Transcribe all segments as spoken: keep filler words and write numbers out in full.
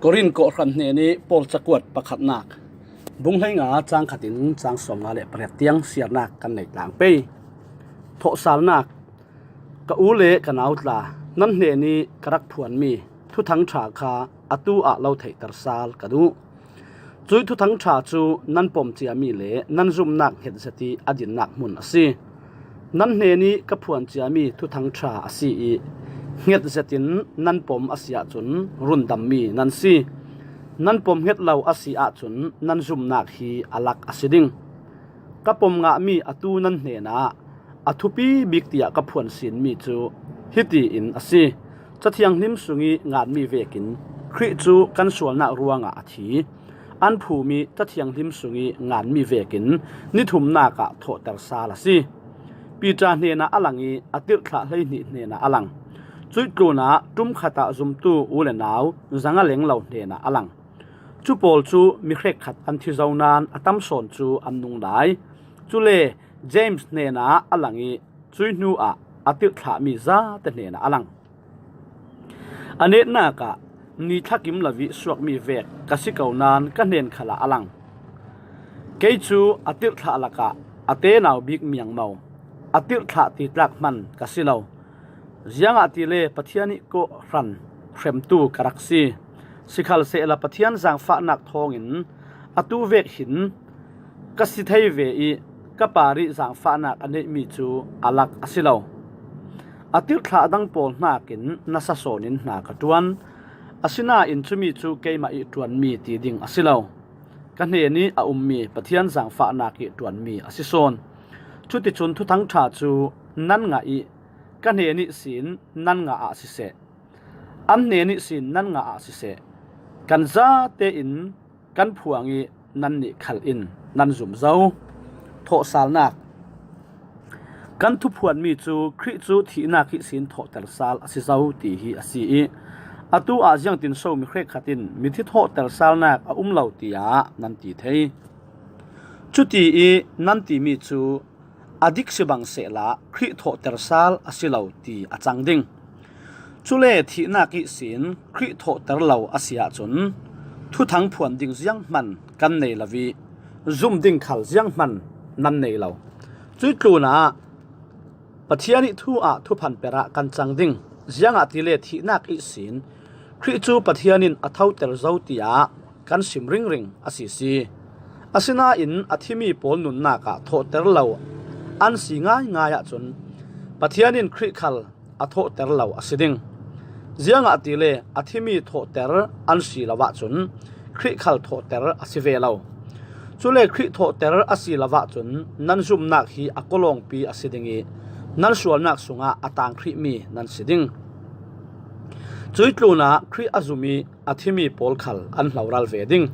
Korin kawhhran hnenih Paul cakuat pakhatnak, bung hleinga cang khatin cang sawmnga le pariat tiang siarnak kan nei tlang pei. Thawhsalnak. Ka u le ka nau tla, nan hnenih ka rak phuanmi Thuthang ṭha kha atu ah lo theihter sal ka duh. Cuih Thuthang ṭha cu nan pom ciami le nan zumhnak hnget zet ih a dinnak hmun a si. Nan hnenih ka phuan ciami Thuthang ṭha a si ih hnget zetin nan pom a si ahcun rundammi nan si. Nan pom hnget lo a si ahcun nan zumhnak hi a lak a si ding. Ka pom ngahmi atu nan hnenah a thupi bik tiah ka phuan sinmi cu hiti in a si: Ca Thianghlim sungih nganmi vekin Khrih cu kan sualnak ruangah a thi. An phum ih Ca Thianghlim sungih nganmi vekin ni thumnak ah thawhter sal a si. Piter hnenah a lang ih a tirhthlah hleihnih hnenah a lang. Cuih tlunah ṭum khat ah zumtu u le nau zanga lenglo hnenah a lang. Cu pawl cu mi hrekkhat an thi zo nain a tam sawn cu an nung lai. Cule James hnenah a lang ih cuih hnuah a tirhthlahmi zate hnenah a lang. A netnak ah ni thlakim lo ih suakmi vek ka si ko nain ka hnen khalah a lang. Kei cu a tirhthlah lakah a tenau bik miangmo, a tirhthlah titlak hman ka si lo. Ziangahtile Pathian ih kawhhran hremtu ka rak si. Sikhalsehla Pathian zaangfahnak thawngin atu vek hin ka si thei ve ih ka parih zaangfahnak a neihmi cu a lak a si lo. A tirhthlah dang pawl hnakin nasa sawnin hna ka ṭuan. Asinain cumi cu keimah ih ṭuanmi ti ding a si lo. Ka hnenih a ummi Pathian zaangfahnak ih ṭuanmi a si sawn. Cuticun Thuthang ṭha cu nan ngah ih ka hnen ihsin nan ngah ah siseh, an hnen ihsin nan ngah ah siseh, kan zate in kan phuang ih nannih khal in nan zum zo. Thawhsalnak. Kan thuphuanmi cu Khrih cu thihnak ihsin thawhter sal a si zo ti hi a si ih atu ah ziangtinso mi hrekkhat in mithi thawhter salnak a um lo tiah nan ti thei. Cuti ih nan timi cu a dik si bang sehla Khrih thawhter sal a si lo ti a cang ding. Cule thihnak ihsin Khrih thawhter lo a si ahcun thuthang phuan ding zianghman kan nei lo ih zum ding khal zianghman nan nei lo. Cuih tlunah Pathian ih thu ah thuphan perh ah kan cang ding. Ziangahtile thihnak ihsin Khrih cu Pathian in a thoter zo tiah kan sim ringring a si si. Asinain a thimi pawl nunnak ah thawhter lo an si ngaingai ahcun Pathian in Khrih khal a thawhter lo a si ding. Ziangahtile a thimi thawhter an si lo ahcun Khrih khal thawhter a si ve lo. Cule Khrih thawhter a si lo ahcun nan zumhnak hi a kawlawngpi a si ding ih nan sualnak sungah a tanghrihmi nan si ding. Cuih tlunah Khrih a zum ih a thimi pawl khal an hloral ve ding.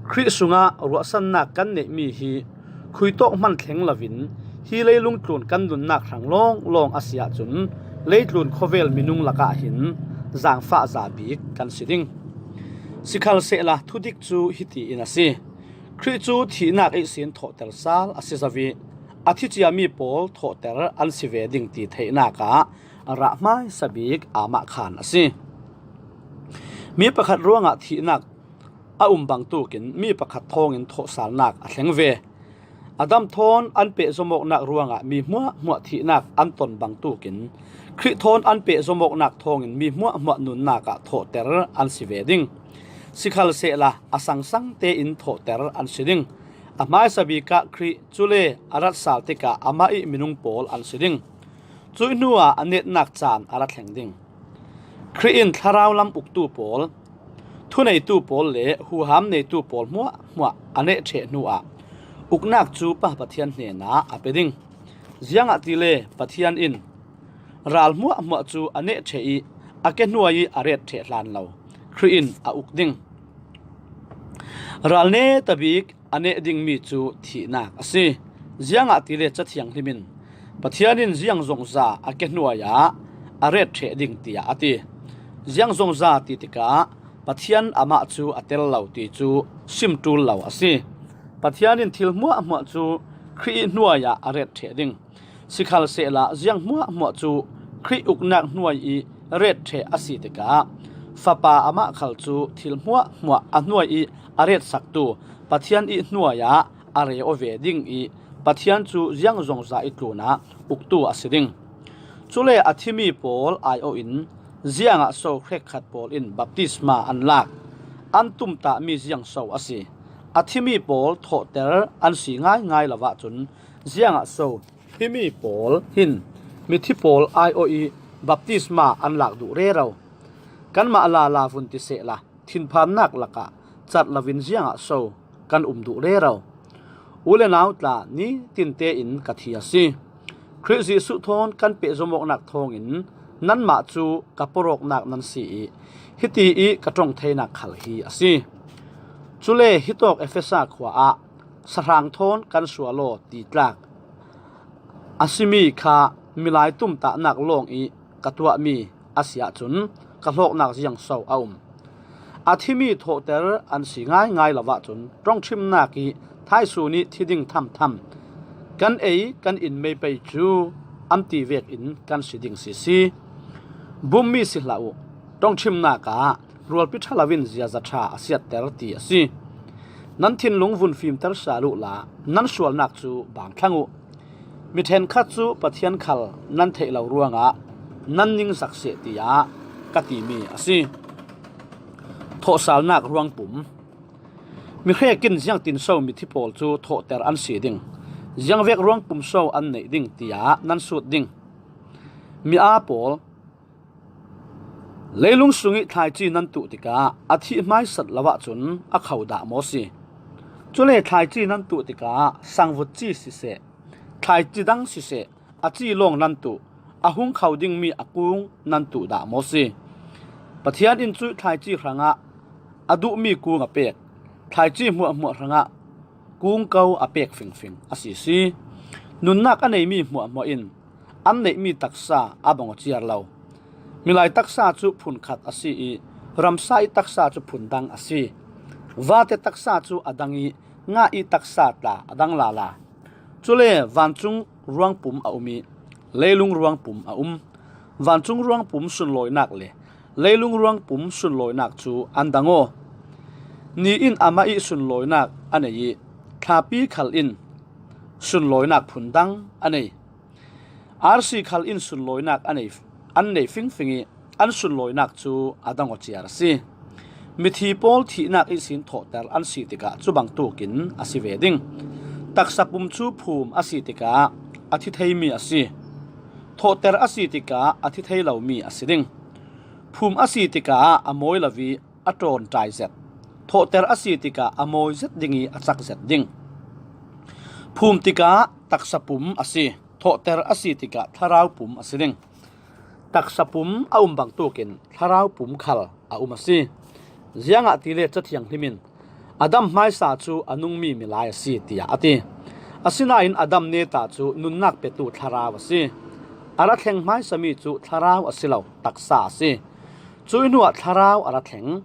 Khrih sungah ruahsannak kan neihmi hi khuitawk hman thleng loin hi leilung tlun kan nunnak hrang lawnglawng a si ahcun leitlun khawvel minung lakah hin zaangfahza bik kan si ding. Sikhalsehla thudik cu hiti in a si: Khrih cu thihnak ihsin thawhter sal a si zo ih a thi ciami pawl thawhter an si ve ding ti theihnak ah rah hmaisa bik amah khaan a si. Mi pakhat ruangah thihnak a um bangtukin mi pakhat thawngin thawhsalnak a thleng ve. Adam thawn an pehzom awknak ruangah mi hmuahhmuah thihnak an ton bangtukin Khrih thawn an pehzom awknak thawngin mi hmuahhmuah nunnak ah thawhter an si ve ding. Sikhalsehla a sangsang tein thawhter an si ding. A hmaisa bikah Khrih, cule a rat sal tikah amah ih minung pawl an si ding. Cuih hnuah a netnak caan a ra thleng ding. Khrih in thlarau lam uktu pawl, thuneitu pawl le huham neitu pawl hmuahhmuah a neh ṭheh hnuah uknak cu Pa Pathian hnenah a pe ding. Ziangahtile Pathian in ral hmuahhmuah cu a neh ṭheh ih a ke hnuai ih a ret ṭheh hlan lo. Khrih in a uk ding. Ral neta bik a neh dingmi cu thihnak a si. Ziangahtile Ca Thianghlim in Pathian in ziangzongza a ke hnuai ah a ret ṭheh ding tiah a ti. Ziangzongza ti tikah Pathian amah cu a tel lo ti cu sim ṭul lo a si. Pathian in thil hmuahhmuah cu Khrih ih hnuai ah a ret ṭheh ding. Sikhalsehla ziang hmuahhmuah cu Khrih uknak hnuai ih ret ṭheh a si tikah Fapa amah khal cu thil hmuahhmuah a hnuai ih a retsaktu, Pathian ih hnuai ah a re aw ve ding ih Pathian cu ziang zongza ih tlunah uktu a si ding. Cule a thimi pawl aiawh in ziangah so hrekkhat pawl in baptisma an lak? An tumtahmi ziang so a si? A thimi pawl thawhter an si ngaingai lo ahcun ziangah so himi pawl hin mithi pawl aiawh ih baptisma an lak duh rero? Kanmah lala vun ti sehla, thinphannak lakah cat loin ziangah so kan um duh rero? U le nau tla, nitinte in ka thi a si. Khrih Jesuh thawn kan pehzom awknak thawngin nanmah cu ka porh awknak nan si ih hiti ih ka ṭong theinak khal hi a si. Cule hitawk Efesa khua ah sahrang thawn kan sual aw ti tlak a simi kha milai tumtahnak lawng ih ka tuahmi a si ahcun ka hlawknak ziang so a um? A thimi thawhter an si ngaingai lo ahcun ṭongṭhimnak ih thaisun ih thi ding thamtham kan ei, kan inmei pei cu an ti vekin kan si ding sisi. Bummi si hlah uh. Ṭongṭhimnak ah rualpi ṭha loin ziaza ṭha a siatter ti a si. Nan thinlung vun fimter sal uhla nan sualnak cu bang thlang uh. Mi ṭhenkhat cu Pathian khal nan theih lo ruangah nan ningzak seh, tiah ka timi a si. Thawhsalnak ruangpum. Mi hrek in ziangtin so mithi pawl cu thawhter an si ding, ziangvek ruangpum so an neih ding, tiah nan sut ding. Mi aa pawl, leilung sungih thlaici nan tuh tikah a thih hmaisat lo ahcun a kho dah maw si? Cule thlaici nan tuh tikah sangvutci siseh, thlaici dang siseh, a ci lawng nan tuh, a hung kho dingmi a kung nan tuh dah maw si? Pathian in cuih thlaici hrangah a duhmi kung a pek, thlaici hmuahhmuah hrangah kung ko a pek fingfing a si si. Nunnak a neimi hmuahhmuah in an neihmi taksa a bang aw ciar lo. Milai taksa cu phun khat a si ih ramsa ih taksa cu phun dang a si. Vate taksa cu a dang ih ngah ih taksa tla a dang lala. Cule vancung ruangpum a um ih leilung ruangpum a um. Vancung ruangpum sunlawinak le leilung ruangpum sunlawinak cu an dang aw. Ni in amah ih sunlawinak a nei ih thlapi khal in sunlawinak phun dang a nei. Arsi khal in sunlawinak a nei, an nei fingfing ih an sunlawinak cu a dang aw ciar a si. Mithi pawl thihnak ihsin thawhter an si tikah cu bangtukin a si ve ding. Taksa pum cu phum a si tikah a thi theimi a si. Thawhter a si tikah a thi thei lomi a si ding. Phum a si tikah a mawi lo ih a ṭawnṭai zet. Thawhter a si tikah a mawi zet ding ih a cak zet ding. Phum tikah taksa pum a si. Thawhter a si tikah thlarau pum a si ding. Taksa pum a um bangtukin thlarau pum khal a um a si. Ziangahtile Ca Thianghlim in Adam hmaisa cu a nungmi milai a si, tiah a ti. Asinain Adam neta cu nunnak petu thlarau a si. A ra thleng hmaisami cu thlarau a si lo, taksa a si. Cuih hnuah thlarau a ra thleng.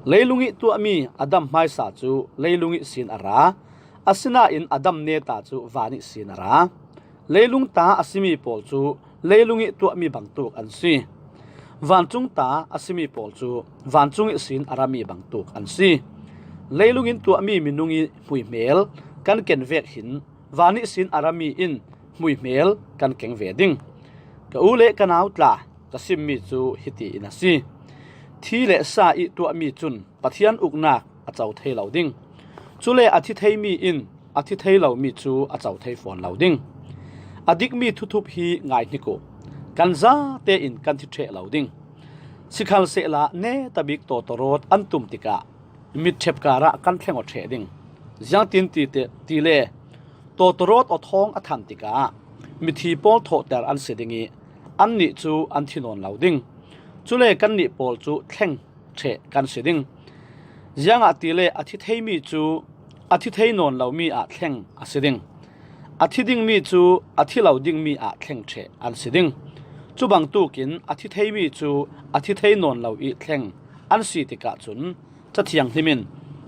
Leilung ih tuahmi Adam hmaisa cu leilung ihsin a ra, asinain Adam neta cu van ihsin a ra. Leilung ta a simi pawl cu leilung ih tuahmi bangtuk an si. Vancung ta a simi pawl cu vancung ihsin a rami bangtuk an si. Leilung in tuahmi minung ih hmuihmel kan ken vek hin van ihsin a rami in hmuihmel kan keng ve ding. Ka u le ka nau tla, ka simmi cu hiti in a si. Thi le sa ih tuahmi cun Pathian uknak a co thei lo ding. Cule a thi theimi in a thi thei lomi cu a co thei fawn lo ding. A dikmi thuthup hi ngaihnik uh. Kan zate in kan thi ṭheh lo ding. Sikhalsehla netabik tawtawrawt an tum tikah mitṭhep karah kan thleng aw ṭheh ding. Ziangtin ti te, tile tawtawrawt aw thawng a than tikah mithi pawl thawhter an si ding ih annih cu an thi nawn lo ding. Cule kannih pawl cu thleng ṭheh kan si ding. Ziangahtile a thi theimi cu a thi thei nawn lomi ah thleng a si ding. A thi dingmi cu a thi lo dingmi ah thleng ṭheh an si ding. Cu bangtukin a thi theimi cu a thi thei nawn lo ih thleng an si tikah cun Ca Thianghlim in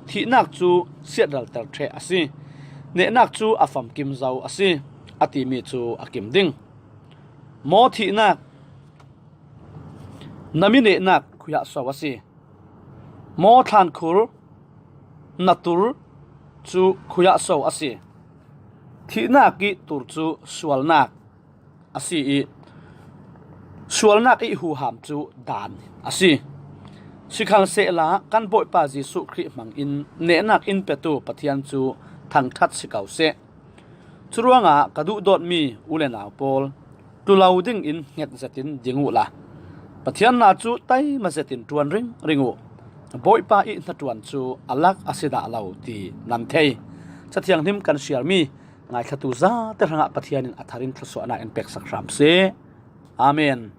thihnak cu siatralter ṭheh a si, nehnak cu a famkim zo a si, a timi cu a kim ding. Maw thihnak, na mi nehnak khuiah so a si. Maw thlankhur na tur cu khuiah so a si. Thihnak ih tur cu sualnak a si ih sualnak ih huham cu daan a si. Sikhalsehla kan Bawipa Jesuh Khrih hmangin nehnak in petu Pathian cu thangṭhat si ko seh. Curuangah ka duhdawtmi u le nau pawl, tlu lo dingin hnget zetin ding uhla Pathian hna cu taima zetin ṭuan ringring uh. Bawipa ih hnaṭuan cu a lak a si dah lo ti nan thei. Cathianghlim kan siarmi ngaithlatu zate hrangah Pathian in a thar in thluasuahnak in peksak hram seh. Amen.